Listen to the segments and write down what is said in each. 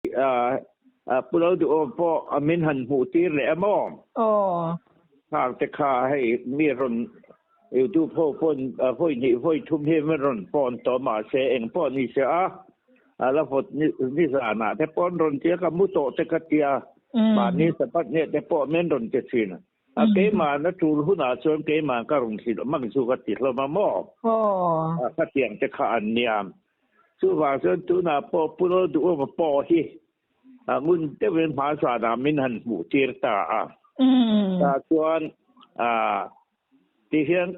Pu Loduhawm pawh min han hmuh tir leh a maw? Aw. Khang te kha hei mi rawn YouTube ho pawn vawi hnih vawi thum hi min rawn pawn tawh mahse eng pawh ni se a, a la vawt ni zanah te pawn rawn tia ka mu tawh te ka tia mahni sapat nge te pawh min rawn ti thin a keimah na tul hunah chuan keimah ka rawn hrilh mang chu ka ti hlawm a maw? Aw. Khatiang te kha an nia. Chuvang chuan tunah pawh Pu Lalduhawma pawh hi a ngun deuhin hmaizanah min han hmuh tir ta a. Tah chuan tihian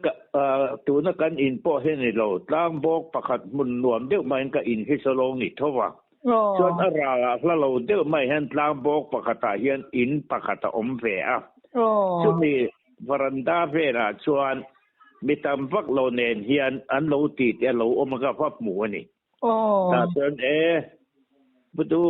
tuna kan in pawh hi a ni lo, tlangbawk pakhat hmun nuam deuh maiin ka in hi saw lo ni tho va. Chuan a ralah hla lo deuh mai hian tlangbawk pakhatah hian in pakhat a awm ve a. Chumi varanda velah chuan Mi tam vak lo nen hian an lo ti te a lo awm a ka va hmu a ni. Tah chuan e, Putu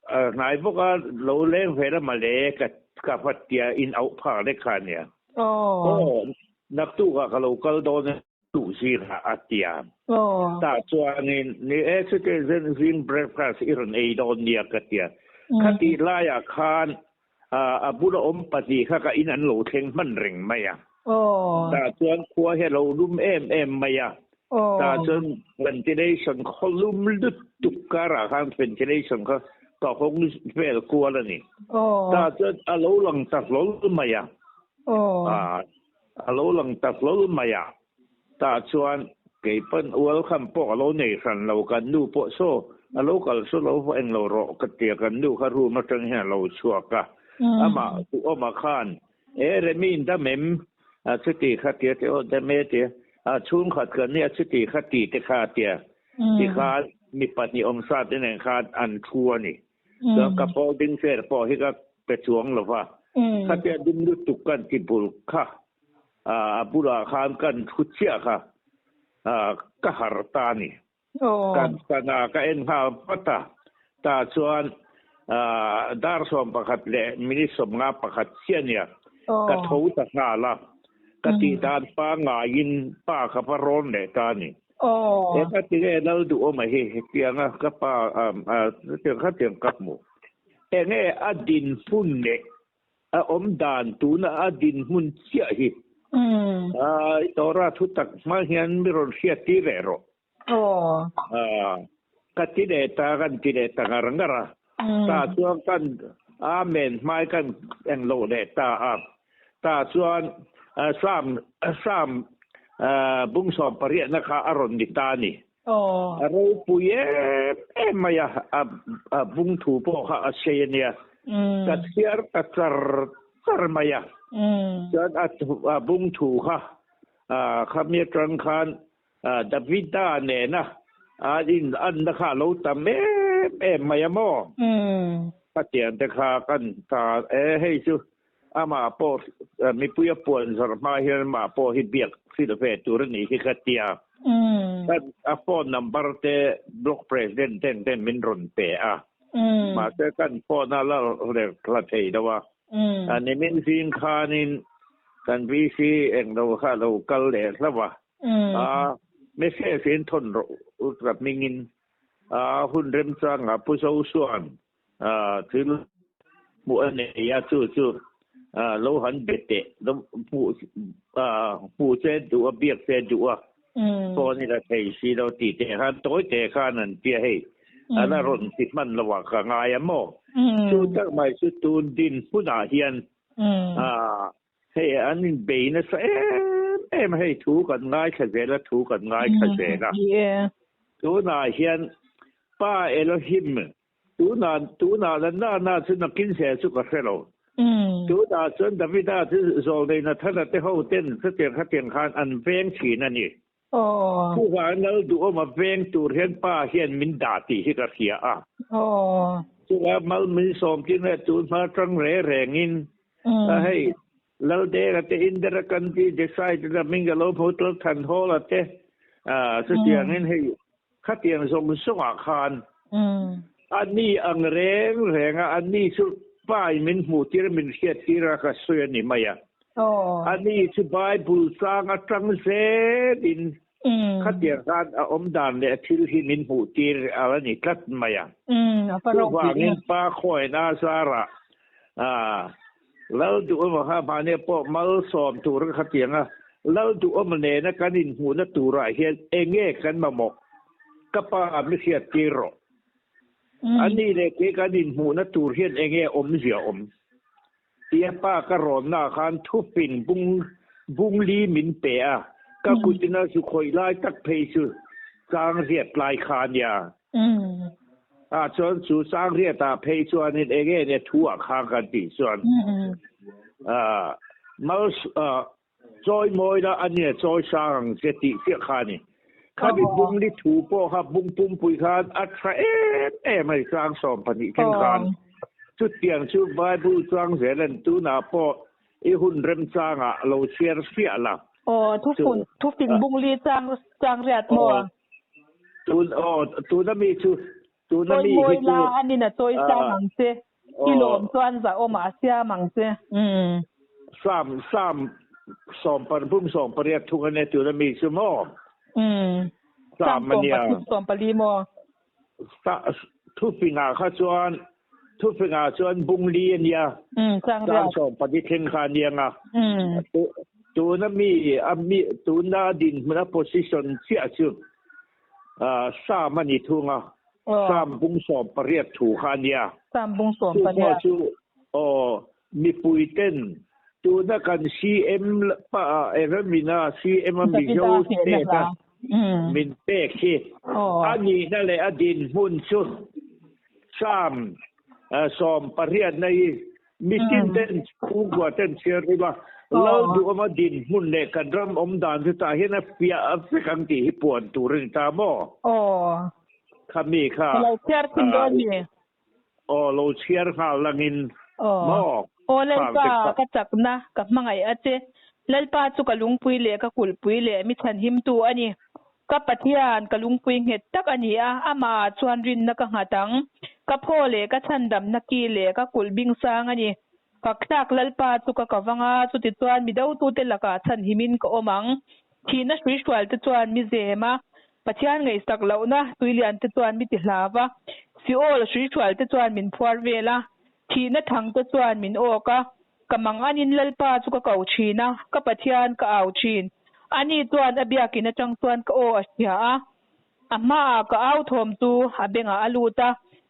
hnai bawk a lo leng ve la male ka ka va tia in auh phak lek kha a nia. Aw, naktukah ka lo kal dawn a duh zingah a tia. Tah chuanin ni e chutih zing breakfast i rawn ei dawn nia ka tia. Khatih laiah khan A bula awm 2 kha ka in an lo thleng hman reng mai a. Tah chuan khua hi a lo lum em em mai a. Tah chuan ventilation khaw lum lutuk karah khan ventilation kha ka hawng vel kual a ni. Tah chuan a lo lang ta hlawl mai a. A lo lang ta hlawl mai a. Tah chuan kei pawn welcome pawh ka lo nei hran lo, kan nu pawh saw a lo kal saw lo va englo rawh ka tia, kan nu kha room atang hian a lo chhuak a, amah duhawma khan e Remi in dam em? A chuti kha tia te aw dam e tia, a chhungkhat kan nia chuti kha ti te kha tia, tikhan mi 2 awm sa te nen khan an thu a ni. Chuan ka folding chair pawh hi ka pe chuang lo va, khatia dum lutuk kan ti bul kha a bulah khan kan thu chiah kha ka har ta a ni. Kan sana ka en nghal vat a, tah chuan dar 11 leh minute 51 chiah a nia, ka tho ta nghal a, ka tih dan pangaiin pa ka va rawn leh ta a ni. He ka ti nge Lal Duhawma hi hetianga ka pa hetiang khatiang ka hmu. Enge a dinhmun leh a awm dan tuna a dinhmun chiah hi i Torah thu tak hma hian mi rawn hriat tir leh rawh. Ka ti leh ta kan ti leh ta ngar ngar a. Tah chuan kan Amen hmai kan englo leh ta a. Tah chuan Psalm Psalm bung 18 na kha a rawn ni ta a ni. A ropui em em mai a, a bung thu pawh kha a sei a nia. Ka chhiar ta char char mai a. Chuan a bung thu kha khami atang khan Davida nena an in anna kha a lo tam em em mai a maw? Pathian te kha kan ta e, hei chu amah pawh mipui a puan zawrh hma hian amah pawh hi biak hrilh ve tur a nih hi ka tia. Kan a phone number te block president ten ten min rawn pe a. Mahse kan phone a la hla thei lo a. Nimin zing khanin kan VC englo kha a lo kal leh hlauh a. A message in thawn rawh u ka hmingin a hun remchangah Pu Zosuan thil hmuh a nei a chu chu lo han be teh lo hmuh hmuh che duh a biak che duh a phone in a thei si lo tih teh khan tawi teh khan an tia hei a la rawn ti hman lo ah ka ngai a maw chu tak mai chu tun din hmunah hian Hei an inbei nasa em em a, hei thu kan ngaithla zel a, thu kan ngaithla zel a. Tunah hian Pa Elohim, tunah tunah la na na chu nakin zel chu ka hre lo. Tunah chuan Davida chu zawlnei Nathana te ho ten chutiang khatiang khan an veng thin a ni. Chuvang Lal Duhawma veng tur hian Pa hian min dah tih hi ka hria a. Chuvang mal min sawm tir leh tun hma tang re rengin a hei Laldera te Indira Gandhi Desai te hming ka lo hmu tel Thanhawla te chutiangin hei khatiang zawng zawngah khan ani ang reng reng a ani chu Pa in min hmuh tir min hriat tir a ka sawi a ni mai a. Ani chu Bible chang atang zelin. Khatiang khan a awm dan leh a thil hi min hmuh tir a la ni tlat mai a. Chuvangin Pa Khawiin a zarah Lal Duhawma kha mahni pawh malsawm tur ka khatiang a, Lal Duhawma nena kan inhmuhna turah hian enge kan mamawh? Ka pa mi hriat tir rawh. A nih leh kei kan inhmuhna tur hian enge awmzia awm? Tia pa ka rawnna khan thupin bung bung li min pe a, ka kutin a zu khawih lai tak phei chu chang riat lai kha a nia. Ah chuan chu chang riatah phei chuanin enge nia thu ah khan kan tih chuan ah mal ah chawi mawi la a nia chawi sang ang che tih chiah kha a ni. Khami bung li thu pawh kha bung pumpui khan a tha em em a ni chang 12 thleng khan. Chutiang chu Bible chuang zel a ni tunah pawh i hun remchangah lo chhiar fiah la. Aw, thufun, thufing bung li chang chang riat maw? Tun aw, tuna mi chu, tuna mi hi chu. Chawi mawi la, anin a chawi sang ang che. I lawm chuan zahawmah a siam ang che. Umm. Sam, Sam sawm par bum 18 thung a nia tuna mi chu maw? Umm. Sam a nia. 33 maw? Sa, thufingah kha chuan, thufingah chuan bung li a nia. Umm, chang riat. Chang 14 thleng kha a nia nga. Umm. Tuna mi, a mi, tuna a dinhmun a position chiah chu, ah, Sam a ni thung a. Sam bung 18 thu kha a nia. Sam bung sawm pariat. Chu pawh chu aw mipui ten tuna kan CM pa Eremina CM a Mizo state a min pek hi a nihna leh a dinhmun chu Sam 18 na hi Mitin ten chhungkua ten chhiar ila Lal duhawma dinhmun leh kan ram awm dan chu tah hian a fiah vek ang tih hi puan tur a ni ta maw? Aw. Kha mi kha. Ka lo chhiar thin dawn mi. Aw lo chhiar nghal langin maw? Aw Lalpa ka chakna ka hmangaih a che. Lalpa chu ka lungpui leh ka kulhpui leh mi chhanhimtu a ni. Ka Pathian, ka lungpui nghet tak a ni a, amah chuan rinna ka nghat ang. Ka phaw leh ka chhandamna ki leh ka kulh bing sang a ni. Ka thlak Lalpa chu ka kavang a, chutichuan mi dotute lakah chhanhimin ka awm ang. Thihna hruihrualte chuan mi zem a, Pathian ngaihsak lohna tuiliante chuan mi ti hlau a, Seol hruihrualte chuan min phuar vel a, thihna thangte chuan min awk a. Ka mang anin Lalpa chu ka ko thin a, ka Pathian ka au thin. Ani chuan a biakin atang chuan ka aw a hria a, a hmaah ka au thawm chu a bengah a lut a.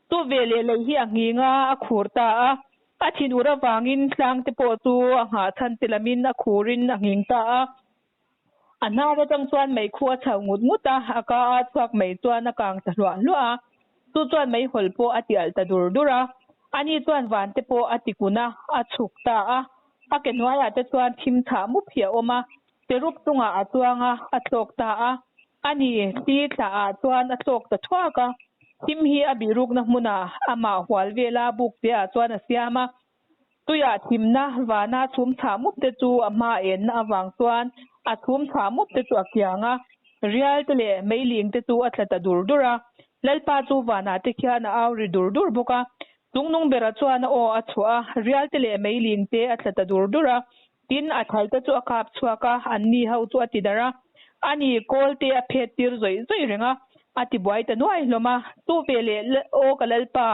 Chu veleh lei hi a nghing a, a khur ta a. A thinur avangin tlang te pawh chu a nghah chhan te lamin a khurin a nghing ta a. A hnar atang chuan meikhu a chho ngut ngut a, a ka a chhuak mai chuan a kang ta hluah hluah a, chu chuan meihawl pawh a ti alh ta dur dur a. Ani chuan van te pawh a ti kun a, a chhuk ta a. A ke hnuaiah te chuan thim chhah mup hi a awm a, cherub chungah a chuang a, a thlawk ta a. Ani thli thlah ah chuan a thlawk ta thuak a, thim hi a bihrukna hmunah amah hual vela buk te ah chuan a siam a. Tuiah thimna vana chhum chhah mup te chu a hma enna avang chuan a chhum chhah mup te chu a kiang a, rial te leh meiling te chu a tla ta dur dur a. Lalpa chu vanah te khian a au ri dur dur bawk a. Chungnung bera chuan a aw a chhuah a, rial te leh meiling te a tla ta dur dur a. Tin, a thal te chu a kap chhuak a, anni ho chu a ti darh a. Ani kawl te a phet tir zawih zawih reng a, a ti buai ta nuai hlawm a. Chu veleh aw ka Lalpa,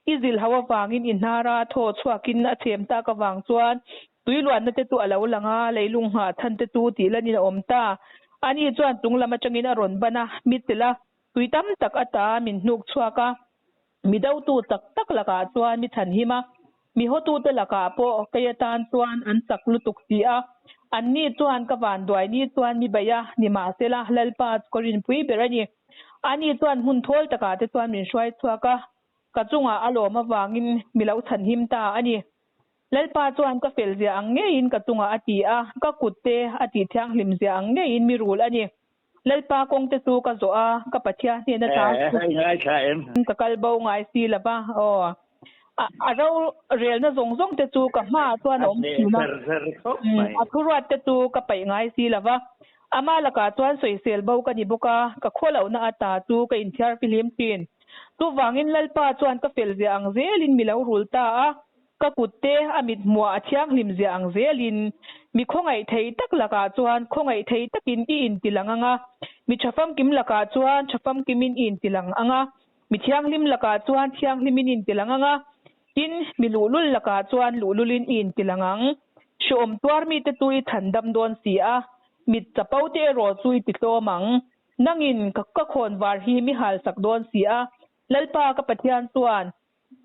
I zilh ho avangin i hnara thaw chhuakin a chhem tak avang chuan tui luanna te chu a lo lang a, leilung nghah chhan te chu tih lanin a awm ta. Ani chuan chung lam atangin a rawn ban a, mi chilh a, tui tam tak ata min hnuk chhuak a. Mi dotu tak tak lakah chuan mi chhanhim a, mi hawtute lakah pawh kei atan chuan an chak lutuk si a. Anni chuan ka vanduai ni chuan mi beih a, nimahsela Lalpa chu ka rinpui ber a ni. Ani chuan hmun thawl takah te chuan min hruai chhuak a, Ka chungah a lawm avangin mi lo chhanhim ta a ni. Lalpa chuan ka fel zia ang ngeiin ka chungah a ti a, ka kut te a tih thianghlim zia ang ngeiin mi rul a ni. Lalpa kawng te chu ka zawh a, ka Pathian hnena ta chu ka kal bo ngai si lo va. Aw, a rorelna zawng zawng te chu ka hmaah chuan a awm thin a, a thuruat te chu ka paih ngai si lo va. Ama lakah chuan sawisel bo ka ni bawk a, ka khawlohna ata chu ka inthiar fihlim thin. Chuvangin Lalpa chuan ka fel zia ang zelin mi lo rul ta a, ka kutte a mit hmuah a thianghlim zia ang zelin mi khawngaih thei tak lakah chuan khawngaih thei takin i inti lang ang a. Mi tha famkim lakah chuan tha famkimin i intilang ang a, mi thianghlim lakah chuan thianghlimin i intilang ang a, tin, mi luhlul lakah chuan luhlulin i intilang ang. Hrehawm tuar mite chu i chhandam dawn si a, mit chapo te erawh chu i titlawm ang. Nangin ka ka khawnvar hi mi halsak dawn si a, Lalpa ka Pathian chuan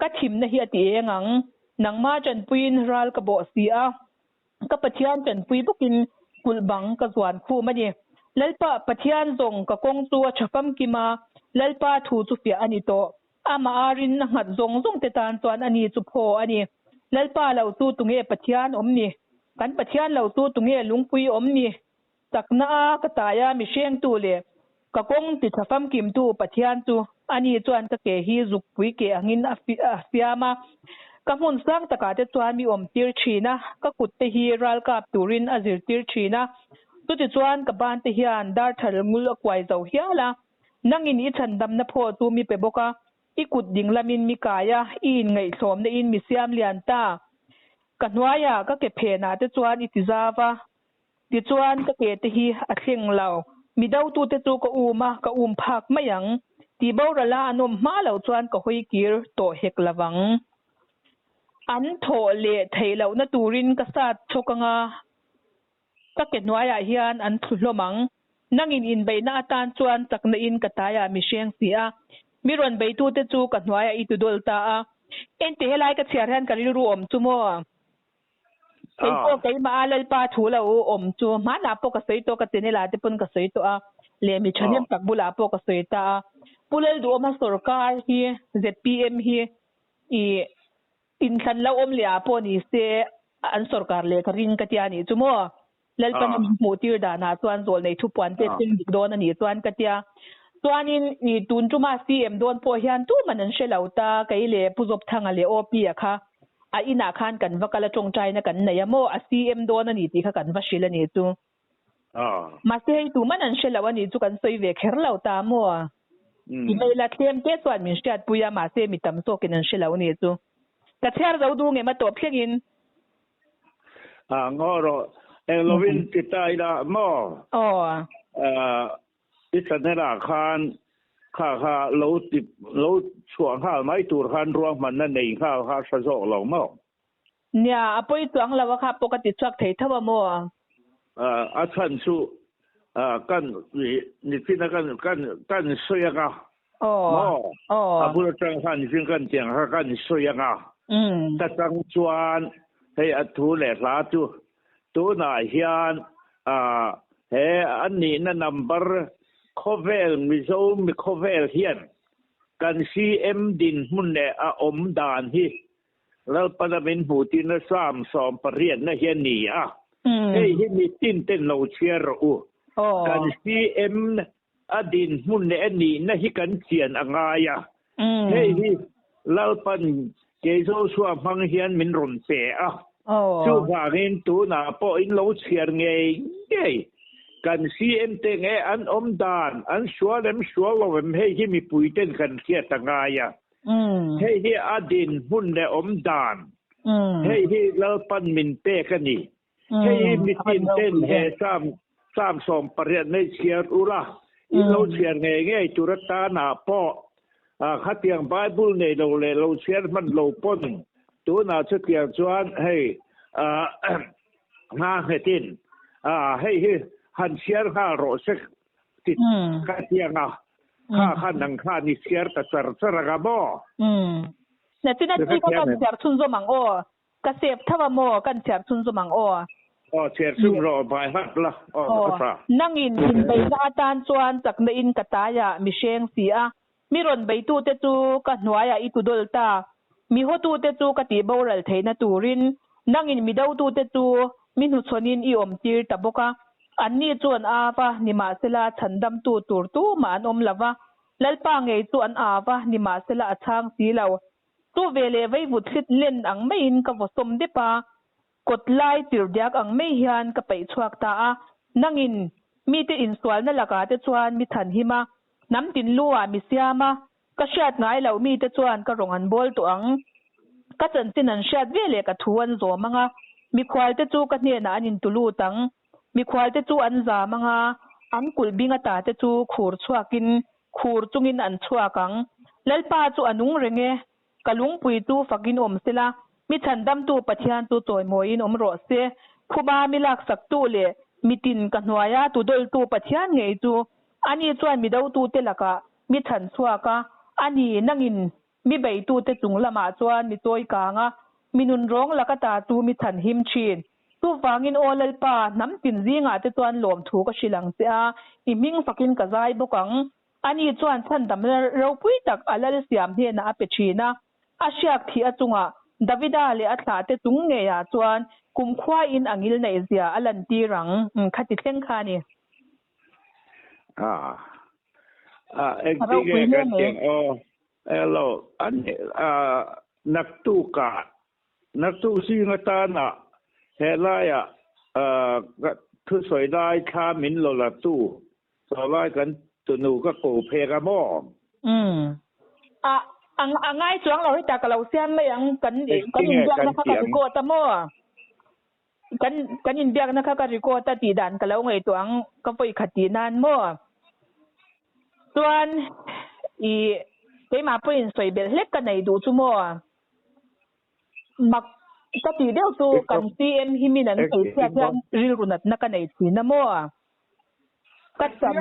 ka thimna hi a ti eng ang. Nangmah tanpuiin ral ka bawh si a. Ka Pathian tanpui bawkin kulh bang ka zuan khum a ni. Lalpa Pathian zawng ka kawng chu a tha famkim a, Lalpa thu chu fiah a ni tawh. Amah arin a nghat zawng zawng te tan chuan a ni chu phaw a ni. Lalpa lo chu tunge Pathian awm ni? Kan Pathian lo chu tunge lungpui awm ni? Chakna a ka tai a mihrengtu leh ka kawng ti tha famkimtu Pathian chu ani chuan ka ke hi zukpui ke angin a siam a, ka hmun sang takah te chuan mi awm tir thin a, ka kut te hi ral kap turin a zirtir thin a, chutichuan ka ban te hian darthal ngul a kuai zo hial a, nangin i chhandamna phaw chu mi pe bawk a, i kut ding lamin mi kai a, i inngaihtlawmna in mi siam lian ta, ka hnuaiah ka ke phenah te chuan i ti zau a. Tichuan, ka ke te hi a thleng lo. Mi dotute chu ka um a, ka um phak mai ang. Tih borala an awm hma loh chuan ka hawi kir tawh hek lo vang. An thawh leh theih lohna turin ka sat chhawk ang a, ka ke hnuaiah hian an thlu hlawm ang. Nangin inbeihna atan chuan chakna in ka taiah mi hreng si a, mi rawn beitute chu ka hnuaiah i tudawl ta a. Ente helai ka chhiar hian ka rilru awm chu maw? Kei pawh keimah a Lalpa thu lo awm chu hmanah pawh ka sawi tawh, ka channel ah te pawn ka sawi tawh a, leh mi thahnem tak bulah pawh ka sawi ta a. Pu Lalduhawma sorkar hi zpm hi ih inthlan lo awm leh ah pawh ni se an sorkar leh ka ring ka tia nih chu maw. Lalpan a min hmuh tir danah chuan zawlnei thupuan te thleng dik dawn a nih chuan ka tia. Chuanin i tun tuma CM dawn pawh hian tuman an hre lo ta, kei leh Pu Zawpthanga leh OP a kha a inah khan kan va kal a tawngtaina kan nei a maw, a CM dawn a ni tih kha kan va hrilh a nih chu. Mahse hei tuman an hre lo a nih chu kan sawi ve kher lo ta maw. I hmel a thlem te chuan min hriatpui a, mahse mi tam zawkin an hre lo a nih chu. Ka chhiar zo duh ngem a tawp thlengin. A ngaw rawh eng lovin ti ta ila maw? Aw. I channel ah khan kha kha lo ti lo chhuah nghal mai tur khan ruahmanna nei nghal kha a hre zawk lo maw? Nia, a pawi chuang lo a kha pawh ka ti chhuak thei tho a maw? A chhan chu kan nichina kan kan kan sawi anga Maw? A bul atang khan zing kan tiang kha kan sawi ang a. Ta tang chuan hei a thu leh hla chu tunah hian he a nihna number khawvel Mizo mi khawvel hian kan CM dinhmun leh a awm dan hi Lalpana min hmuh tirna Psalm 80 na hi a ni a. Hei hi mitin ten lo chhiar rawh u. Kan CM A dinhmun leh a nihna hi kan chian a ngai a. Hei hi Lalpan kei Joshua hmang hian min rawn pe a. Chuvangin tunah pawh in lo chhiar ngei ngei. Kan CM te nge an awm dan, an sual em sual lo em hei hi mipui ten kan hriat a ngai a. Hei hi a dinhmun leh awm dan. Hei hi Lalpan min pek a ni. Hei hi mitin ten he Psalm Psalm 80 nei chhiar ula, in lo chhiar ngei ngei tur atanah pawh khatiang Bible nei lo leh lo chhiar hman lo pawn tunah chutiang chuan hei nga nghetin hei hi han chhiar nghal rawh se ti khatiang a kha kha nang khan i chhiar ta char char anga maw? Nachina tui kha kan chhiar chhunzawm ang aw. Ka sep tho a maw? Kan chhiar chhunzawm ang aw. Aw, chhiar chhun rawh, bai hlat la. Aw, ka tha. Nangin inbeihna atan chuan chakna in ka taiah mi hreng si a, mi rawn beitute chu ka hnuaiah i tudawl ta. Mi hawtute chu ka tih boral theihna turin nangin mi dotute chu mi hnuchhawnin i awmtir ta bawk a. Anni chu an av a, nimahsela chhandamtu tur tumah an awm lo va, Lalpa ngei chu an av a, nimahsela a chhang si lo. Chu veleh vaivut hlit len ang maiin ka vaw sawm dep a, kawt lai tir diak ang mai hian ka peih chhuak ta a. Nangin mite insualna lakah te chuan mi chhanhim a, hnam tinlu ah mi siam a, ka hriat ngai loh mite chuan ka rawng an bawl tawh ang. Ka chanchin an hriat veleh ka thu an zawm ang a, mikhual te chu ka hnenah an intulut ang. Mikhual te chu an zam ang a, An kulh bing ata te chu khur chhuakin khur chungin an chhuak ang. Lalpa chu a nung reng e, ka lungpui chu fakin awm sela, mi chhandamtu Pathian chu chawimawiin awm rawh se. Phuba mi laksaktu leh mitin ka hnuaia tudawltu Pathian ngei chu ani chuan mi dotute lakah mi chhan chhuak a, ani nangin mi beitute chung lamah chuan mi chawi kang a, mi nunrawng laka ta chu mi chhan him thin. Chuvangin aw Lalpa, hnam tin zingah te chuan lawmthu ka hrilh ang che a, i hming fakin ka zai bawk ang. Ani chuan chhandamna ropui tak a lal siam hnenah a pe thin a, a hriak thih a chungah Davida leh a thlahte chung ngeiah chuan kumkhuain a ngil neih zia a lantir ang. Khati thleng kha a ni. A, a, engtin nge kan tih ang aw? Hello, an, a, naktukah Naktuk zing atana helaiah thusawi lai thla min lo la tu sawlai kan tunu ka ko phek a maw? Umm. A a ngai chuang lo hetah ka lo siam mai ang kan kan inbiakna kha ka record a maw? Kan kan inbiakna kha ka record a tih dan ka lo ngaihtuah ang ka vawi khat tih nan maw? Chuan i keimah pawhin sawi belh hlek ka nei duh chu maw? Mak ka tih deuh chu kan CM hi min an sawi chhiat hian rilru natna ka nei thin a maw? Ka cham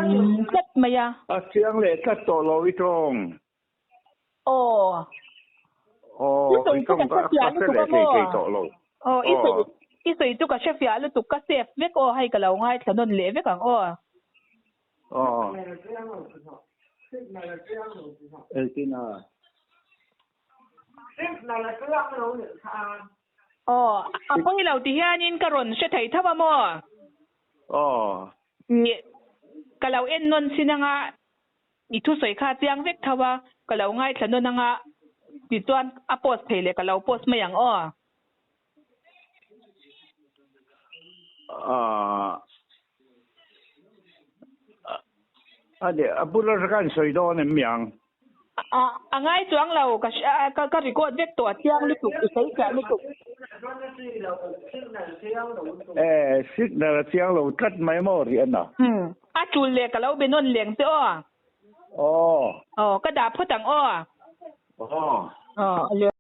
tlat mai a. A chiang leh tlat tawh lo i tawng. Aw. Aw, i tawng ka hre leh thei thei tawh lo. Aw, i sawi i sawi chu ka hre fiah lutuk ka save vek aw hei ka lo ngaithla nawn leh vek ang aw. Aw. Engtin a? Aw, a pawi lo ti hianin ka rawn hre thei tho a maw? Aw. Ih, ka lo en nawn chin anga i thusawi kha a chiang vek tho a, ka lo ngaithla nawn anga tichuan a post thei leh ka lo post mai ang aw. Aw. A ni, a bula kan sawi dawn em miang? A ngai chuang lo, ka ka record vek tawh a chiang lutuk, i sawi fiah lutuk. E, signal a chiang lo tlat mai maw rih ana? Umm, a tul leh ka lo be nawn leng che aw. Aw. Aw, ka dah phawt ang aw. Aw. Aw, a leh.